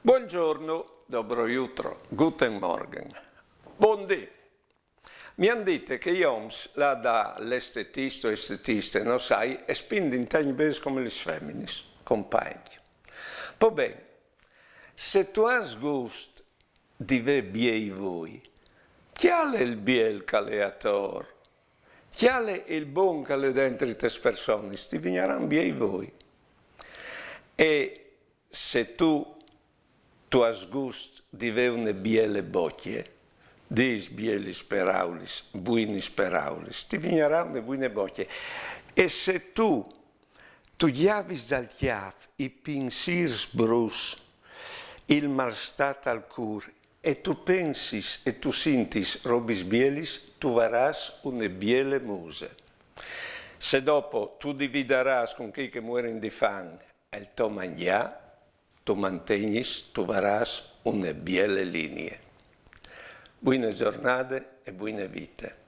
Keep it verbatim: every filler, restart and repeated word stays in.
Buongiorno, dobro jutro, guten Morgen. Bundì. Mi àn dite che i oms là da l'estetist o estetiste, no sai, a spindin tant bêçs come lis feminis, compagn. Po ben, se tu âs gust di vê biei voi, cjale il biel che al è ator, cjale il bon che al è dentri tes personis, ti vignaran biei voi. E se tu, tu âs gust di vê une biele bocje, dîs bielis peraulis, buinis peraulis, ti vignarà une buine bocje. E se tu, tu gjavis dal cjâf i pinsîrs bruts, il malstât al cûr, e tu pensis e tu sintis robis bielis, tu varâs une biele muse. Se dopo tu dividarâs cun chei che a muerin di fam il to mangjâ, tu mantegnis, tu varâs une biele linie. Buine zornade e buine vite.